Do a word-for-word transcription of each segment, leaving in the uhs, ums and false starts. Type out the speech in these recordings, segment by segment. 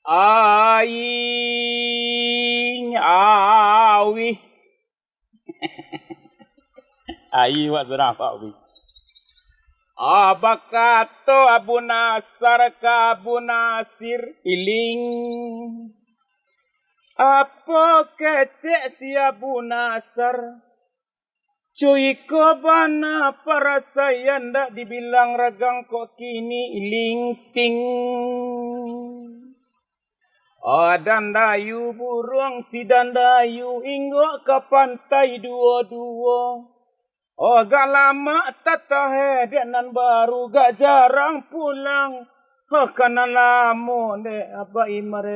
Aing awih. Aing awak surang awih. Ah, bakato Abu Nasar ka Abu Nasir, "Iling, apo kecek si Abu Nasar? Cuiko bana parasaian, ndak dibilang ragang kok kini, Iling Ting." Oh, dandayu buruang si dandayu, inggok ka pantai duo-duo. Oh, agak lamak tatahe dek nan baru, gak jarang pulang. Oh, ka nan lamo dek Abah Imar.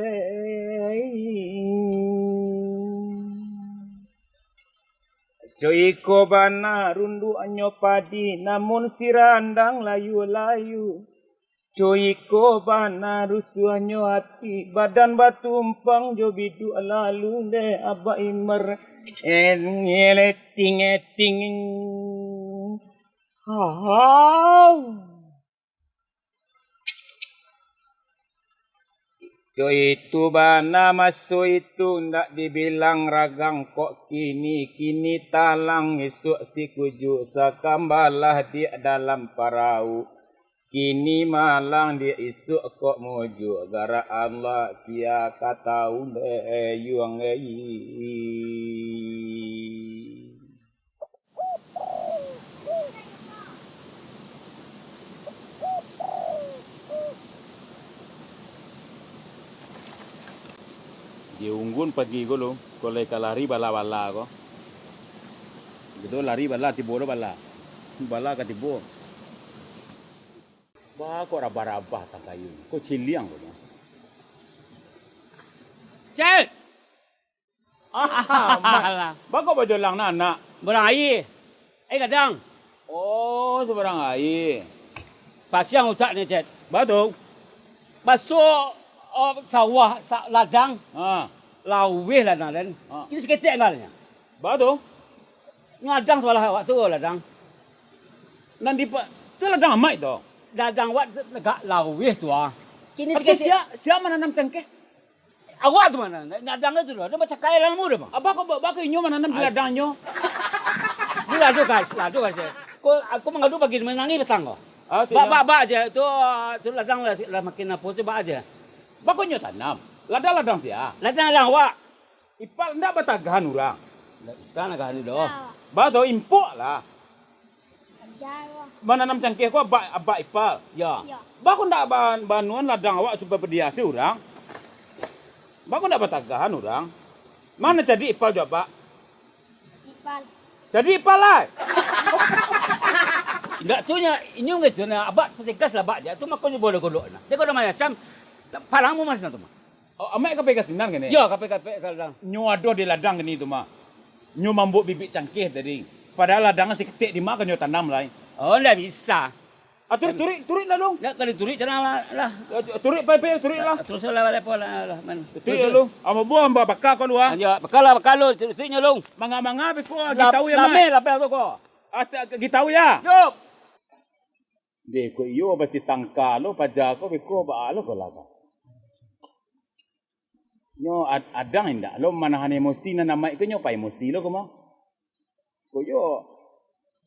Cuiko bana runduaknyo padi, namun si randang layu-layu. Cuiko bana rusuahnyo ati, badan batumpang jo biduak lalu dek Abah Imar. En, ngeleting, eting. Hau. Cuitu bana maso itu, ndak dibilang ragang kok kini, kini talang, isuak sikujuak sakambalah di dalam parau. Kini malang di isuak kok mujuak, garak Allah sia ka tau, dek yuang ei. Di unggun pagi ko lo, ko lai ka lari bala-bala ko. Gitu lari bala, tibo lo bala. Bala ka tibo. Ba kok rabah-rabah takayu. Ko ciliang ko nyo. Cek! Ah, Mak. Alah. Ba kok bajolang nak, nak? Barang aia. Aia gadang. Oh, sabarang aia. Pasiang utak ni, Cek. Ba tu. Masuak, oh, sawah, sa-, ladang. Ha. Laweh lah, Nan. Ha. Kini saketek anggalnyo. Ba tu. Ngadang sabalah awak tu, ladang. Nan di pa-, tu ladang Amaik tu? Ladang awak tu agak laweh tu, ah. Kini saketek. Sia, sia mananam cangkeh? Awak tu ma nan, nak dangan tu lah. Dia macam kaya dalam muda, bang. Abah kau ba-, baka inyo mananam di ladangnyo? Ni lado, guys. Lado, guys. Ko, aku mangadu pagi, manangih patang ko. Ah, bak, bak, bak aja. Tu, tu ladang lah, lah makin apa tu, bak aja. Bako nyo tanam? Ladang-ladang sia? Ladang-ladang awak. Ipal ndak batagahan urang. Ndak bisa nagahan doh. Ba to, impok lah. Mananam cangkeh ko abak, abak ipal. Ya. Ya. Bako ndak ba-, banuan ladang awak supayo padiasi urang? Bako ndak batagahan urang? Mano cadiak ipal jo abak? Ipal. Cadiak ipal lai. Indak tu nyo, inyo ngitu nah, abak tategas lah abak je. Tu mako nyo boleh golok nah. Dia kalau macam, parang mu mas nah tu mah. Oh, Amaik ka pai ka sinan kini? Yo, ka pai, ka pai ka ladang. Nyo ado di ladang kini tu mah. Nyo mambuak bibik cangkeh tadi. Padahal ladang saketek di ma ka nyo tanam lai. Oh, ndak bisa. Ah, turuik, turuik, turuik lah, Long. Ndak, kalau turuik, tanang lah, lah. Ah, tu-, turuik, pai, pai, turuik lah. Terus lah, lah, lah, lah, man. Turuik lah, Long. Amo buah, amba baka ko lu, ah. Yo, baka lah, baka lu, turuik, turuik nyo, Long. Manga-manga, beko, ah, gitau ya, Mai. Lame, lame, beko. Ah, ta-, gitau ya. Yo. Deh, ko iyo basi tangka lo, paja ko beko, baa lo ko lah ko. Nyo ad-, adang indak lo manahan emosi nan Amaik ko, nyo pa emosi lo ko mah. Ko iyo,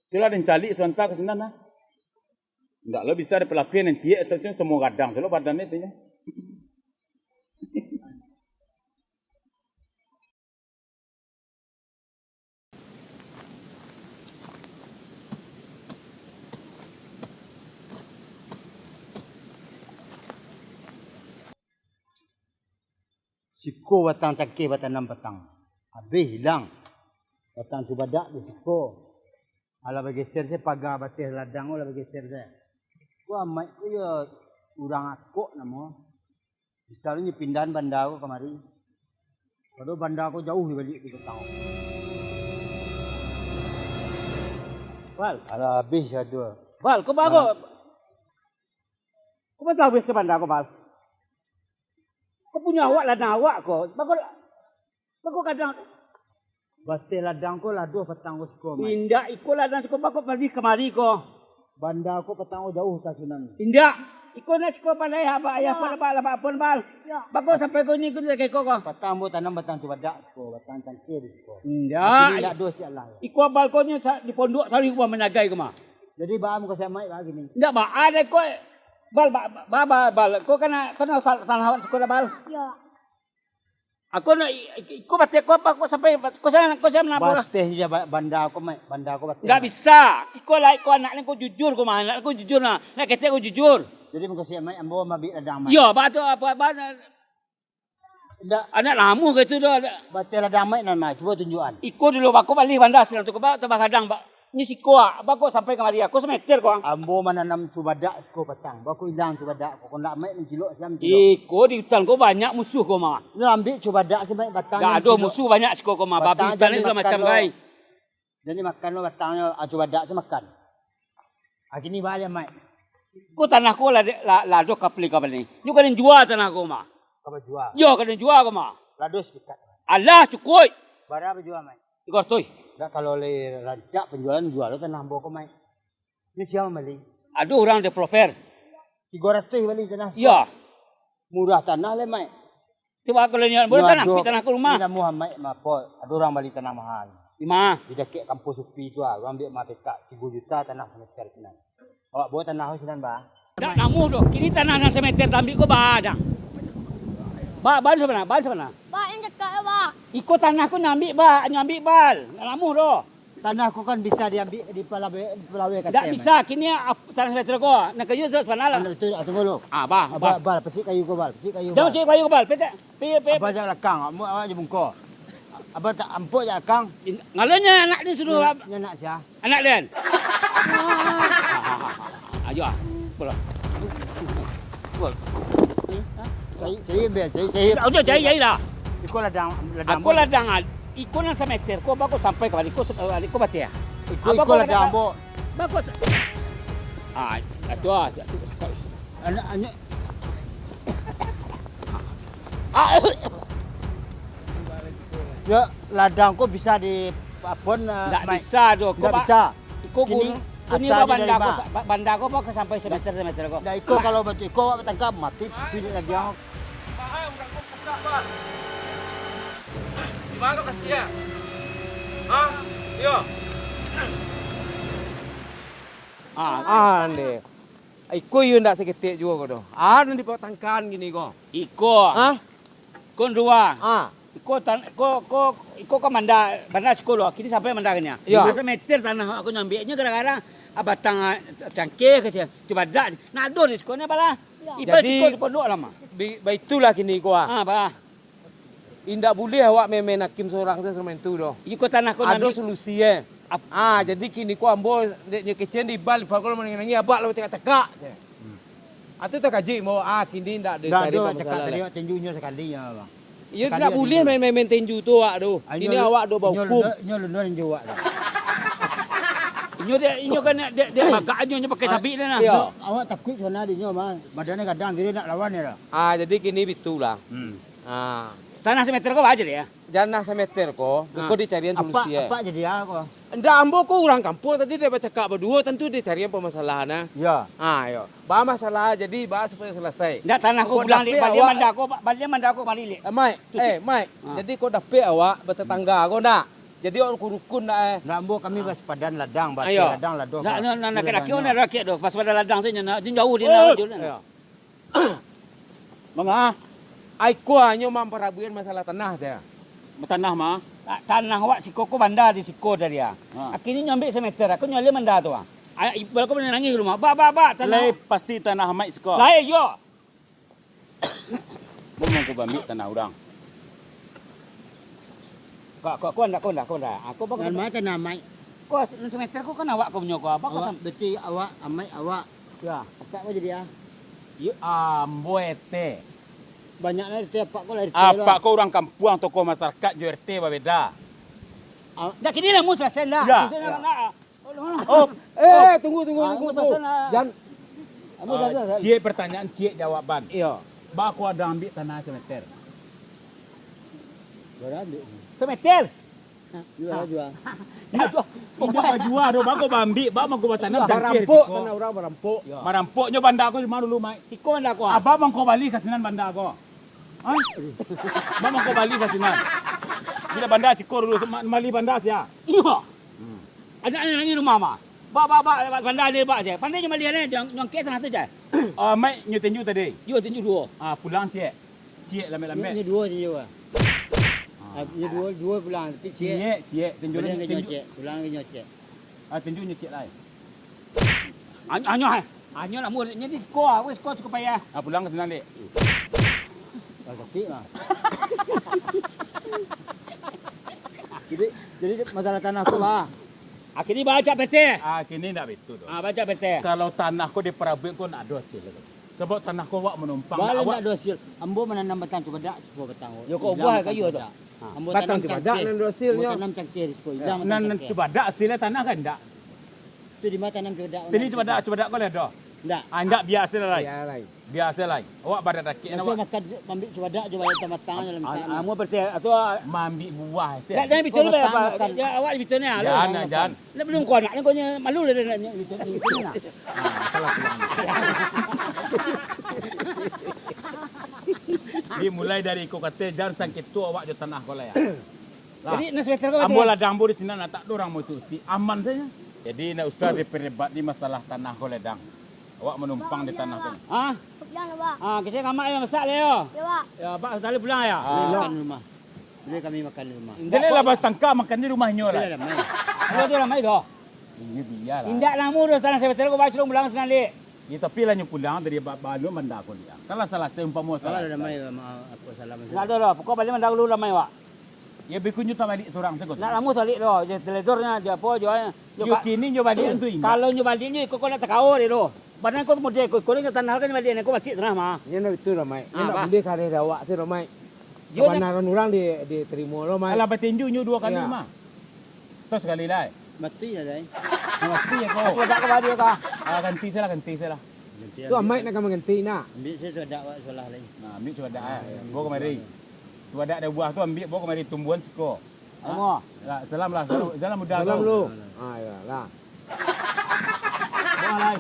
cubolah den caliak sabanta ka sinan nah. Indak lo bisa dipalakuian nan ciek, sa-, sa-, samo gadang tu lo badan itu nyo. Siko batang cangkeh batanam patang. Abih ilang. Batang cubadak di siko. Alah bageser se paga bateh ladang, alah bageser se. Ko Amaik ko yo urang Akok namo. Misalnyo pindahan banda ko kamari. Padahal banda ko jauah di baliak tu patang. Bal. Alah, abih sado. Bal, ko bago. Ko batabeh sabanda ko, Bal. Ko punyo awak lah, nan awak ko. Bago, bago kadang. Bateh ladang ko lah doh patang ko siko, Mai. Indak, iko ladang siko, bago bali kamari ko. Banda ko patang ko jauah ka sinan. Indak. Iko nak siko pandai abak ayah ko lapak lapak pun bal. Yo. Bako sampai ko ni ko nak keko ko. Patang ambo tanam batang cubadak siko, batang cangkeh di siko. Indak. Di sini indak doh cik Allah. Iko bal ko nyo sa-, di pondok tadi ko manyagai ko mah. Jadi baa muko si Amaik baa gini. Indak baa deh ko. Bal, ba-, ba-, ba-, bal. Ko kana, kana sa-, tanah awak siko dah bal. Yo. Ako nak i-, i-, iko bateh ko apa, ko sampai, ko sa-, ko sa-, manapo lah. Bateh je ba-, banda ko, Mak. Banda ko bateh. Ndak bisa. Iko lah, iko anak ni ko jujur ko mah, anak ko jujur nah. Nak ketek ko jujur. Jadi, mukasuik Mak, ambo mambik ladang, Mak. Iyo, ba tu apa, ba na-, Ndak. Anak lamo ka itu doh, dak. Bateh ladang, Mak, nan, Mak. Cubo tunjuakan. Iko dulu, bako balih banda sinan tu, ko ba, tabah gadang, ba. Ni siko, ah, bako sampai kamari, ako sameter ko, ah. Ambo mananam cubadak siko patang. Bako ilang cubadak ko, ko ndak Mak mancilok siam cilok. Iko di hutan ko banyak musuh ko mah. Lo ambiak cubadak se Mak batang. Dak ado musuh banyak siko ko mah. Babi hutan ni samacam gai. Jadi makan lo batangnyo, ah, cubadak se makan. Ah, kini baa lai, Mak. Ko tanah ko lah, lah, lah ado kapali-kapali. Nyo ka den jua tanah ko mah. Ka bajua. Yo, ka den jua ko mah. Lado sapikat. Alah, cukuik. Bara bajua, Mak? Tigo ratuih. Dak, kalau lai rancak panjualan, jua lo tanah ambo ko, Mak. Ni sia mambali? Ado urang developer. Tigo ratuih bali tanah siko. Iyo. Murah tanah lai, Mak. Cubo kalau nian, buliah tanah, pi tanah ka rumah. Ni namuah Mak, mapo, ado urang bali tanah mahal. Di ma? Di dakek kampus UPI tu ah, urang ambiak mapetak tigo juta tanah sameter sinan. Awak bao tanah sinan, Ba? Dak namuah doh. Kini tanah nan sameter tambiak ko, Ba, dang. Ba, ban sabana, ban sabana. Ba, nan cakak yo, Ba. Iko tanah ko nyo ambiak, Ba, nyo ambiak, Bal. Dak namuah doh. Tanah ko kan bisa diambiak di Palawai, di Palawai K T M. Dak bisa, kini ap-, tanah sameter ko. Nan kayu tu sabana lah. Anu tu, ah, tunggu dulu. Ah, Ba, Ba. Bal, pacik kayu ko, Bal. Pacik kayu, Bal. Jangan pacik kayu ko, Bal. Pacik, pi, pi, pi. Abah jak lakang, amuak awak jo bungko. Abah tak ampuk jak lakang. Ngalonyo anak ni suruh. Nyo, nyo anak sia? Anak den. Ayo, ah. Bola. Gol. Cari, cari, ambiak, cari, cari. Udah, cari, cari lah. Iko ladang, ladang. Ako ladang, ah. Iko nan sameter ko, bako sampai ka balik ko, balik ko bateh. Iko, iko ladang, Bo. Bako sa-, ah, tu ah. Anak, anak. Ah. Yo, ladang ko bisa di, apo, eh, ndak bisa doh. Ndak bisa. Iko kini gunung, kini asal banda ko sa-, ba-, banda ko, ba, sampai sameter, sameter ko. Ndak, iko kalau batu iko awak batangkap, mati pilik lagi ang. Di mano lokasi, yo? Hah? Iyo. Ah, ah, ndeh. Iko iyo ndak saketek juo ko doh. Ah, nan dipatangkan kini ko. Iko. Hah? Ko dua. Ah. Iko tan-, ko, ko, iko kan banda, banda siko lo. Kini sampai banda kini. Iyo. Limo sameter tanah awak ko nyo ambiaknyo gara-gara, ah, batang, ah, cangkeh ka sia. Cubadak. Nak ado di siko ni, Bal? Iyo. Ibo siko di pondok lah mah. Bi-, baitulah kini ko, ah. Ah, Bal. Indak buliah awak main-main hakim sorang se samo itu doh. Iko tanah ko ado solusi, eh. Ap- Ah, jadi kini ko ambo dek nyo kecen di Bal, Bal ko lah manangih-nangih, abak lah bacakak-cakak, je. Hmm. Atu takajik ambo, ah, kini ndak ado. Ndak cari ado pamasalah cakak lai. Tadi awak tinju nyo sakali nyo, Bang. Iyo, sakali ndak buliah main-main tinju tu awak tu. Ah, kini inyo awak do bahukum. Inyo lundor, inyo lundor tinju awak tu. Inyo dek, inyo kan dek, dek bagak nyo, nyo pakai sabik dah nah. Iyo. Awak takuik sabananyo dek inyo, Bang. Badannyo gadang, jadi nak lawan nyo dah. Ah, jadi kini bitulah. Hmm. Ah. Tanah sameter ko baa caliak, yo? Tanah sameter ko, beko dicarian solusi, eh. Apak jadi a ko? Ndak, ambo ko urang kampuang tadi dek bacakak baduo, tantu dicarian pamasalahan, ah. Yo. Ah, yo. Baa masalah, jadi baa supayo salasai. Ndak, tanah ko pulang dek balian banda ko, balian banda ko mari lek. Eh, Maik. Eh, Maik. Ah. Jadi ko dapek awak batatangga ko ndak? Jadi awak rukun-rukun ndak, eh? Ndak, ambo kami basapadan ladang, bateh ladang lah doh. Ndak, nan, nan, nan kaki awak ndak rakyat doh, basapadan ladang tu nyo, nyo jauah di nan. Iyo. Manga? Ai ko hanyo mamparabuikan masalah tanah sajo. Tanah mah? Ta-, tanah awak siko ko banda di siko tadi ah. Ha. Akhirnyo nyo ambiak sameter, aku nyo alih banda tu ah. Ai, ibo ko manangih rumah. Bak, bak, bak, tanah. Lai pasti tanah Maik siko. Lai, yo. Ngomong ko baambiak tanah urang. Ko, ko, ko ndak, ko ndak, ko ndak. Aku bak. Nan ma tanah Maik? Ko, nan sameter ko kan awak ko punyo ko, abak ko. Awak sam- berarti awak, Maik awak. Yo. Apak ko jadi ah? Iyo, ambo R T. Banyak lah R T, apak ko lah R T lah. Apak ko urang kampuang, tokoh masyarakat jo R T babeda. Ah, dah kini lah, Mus, lah sen dah. Yo. Sen dah, nak. Oh, eh, tunggu, tunggu, tunggu, tunggu. Jan. Ah, ciek pertanyaan, ciek jawaban. Iyo. Baa ko ado ambiak tanah sameter? Bara ambiak? Sameter. Jua, jua. Indak bajua doh, bako baambiak, ba mangko batanam cangkeh di siko. Barampok tanah urang, barampok. Yo. Barampoknyo banda ko di ma dulu, Mai? Siko banda ko, ah. Ba mangko bali ka sinan banda ko? Hah? Ba mangko bali ka sinan. Bila banda siko dulu, ma-, mali banda sia? Iyo. Hmm. Anak ni lagi rumah, mah. Ba, ba, ba, banda ni, ba, je. Pandai nyo mali ni, nyo, nyo angkek tanah tu, je. Ah, Mai, nyo tinju tadi? Iyo, tinju duo. Ah, pulang ciek. Ciek lambek-lambek. Nyo, nyo duo tinju, ah. Ah. Ah, nyo duo, duo pulang, tapi ciek. Ciek, ciek. Tinju. Balian lagi, ka nyo tinju. Ciek, pulang ka nyo ciek. Ah, tinju nyo ciek lai. An-, anyo, eh. Anyo lah, murid nyo di siko, ah, wis siko, siko payah. Ah, pulang ka sinan, Dek. Ah, sakik, ah. Jadi, jadi masalah tanah ko, ah. Ah, kini bacak P T. Ah, kini ndak betul tu. Ah, bacak P T. Kalau tanah ko diparabuik ko ndak ado hasil tu. Sabab tanah ko awak manumpang, baa awak ndak ado hasil. Ambo mananam batang cubadak, sapuluah batang. Yo, kok buah kayu tu? Ah. Ambo tanam cangkeh. Batang cubadak nan ado hasilnyo. Ambo tanam cangkeh di siko, ilang batang cangkeh. Nan cubadak hasilnyo tanah kan ndak? Tu di ma tanam cubadak? Tadi cubadak, cubadak ko lah ado? Ndak. Ah, ndak, biaso lah lai. Biaso lah lai. Biaso lah lai. Awak baradakik. Maksudnyo makan, maambiak cubadak jo batang-batang dalam tanah. Amuah berarti atau maambiak buah, sih. Ndak, jan bitu ni, awak bitu ni, jan, jan. Ndak, balum ko anak ni, ko nyo malu lah, ndak, ndak, ndak, ndak. Ah, salah pulang. Jadi, mulai dari iko kato, jan sangketo awak jo tanah ko lah, ya. Lah. Jadi, nan semeter ko, ambo ladang ambo di sinan, ndak ado urang masuak, aman sajo. Jadi, ndak usah diperdebat di masalah tanah ko, ladang. Awak manumpang di tanah ko. Hah? Pulang lah, Bak. Ah, kecek kamak yang masak lah, yo. Yo, Bak. Yo, Bak, tadi pulang, yo? Ah. Makan di rumah. Boleh kami makan di rumah. Jadi lah, Bak, sangka makan di rumah nyo lah. Boleh lah, Mai. Boleh tu lah, Mai, doh. Iyo, bialah. Indak namu doh, tanah semeter ko, Bak, suruah pulang sinan, Dik. Yo, tapi lah nyo pulang dari ba-, balum banda ko ni. Kan lah salasai umpamo salasai. Lah, Mai, maaf, aku salah. Ndak ado doh, pokok baliak banda dulu lah, Mai, Bak. Yo, beko nyo tabaliak surang sajo. Ndak namu tabaliak doh, jo teledornyo, jo apo, jo, jo. Yo, ka-, kini nyo baliak tu indak. Kalau nyo baliak nyo, iko ko ndak takao dek doh. Badan ko model ko, iko nyo tanah kan baliak, ko basiak tanah mah. Nyo ndak batua lah, Mai. Nyo ndak buliah kareh dek awak se doh, Mai. Yo, kabanaran urang di, ditarimo lo, Mai. Alah, batinju nyo duo kali mah. Tos sakali lai. Mati lah, Dai. Mati ya ko. Aku dak ka baliak ka. Ah, ganti se lah, ganti se lah. Tu Amaik nak ka mangganti nak. Ambiak se cubadak awak sabalah lai. Nah, ambiak cubadak, ah. Bawa kamari. Cubadak ado buah tu ambiak, bawa kamari, tumbuahan siko. Amuah. Lah, salam lah, salam, salam muda. Salam lu. Ah, yo lah. Bawa lai.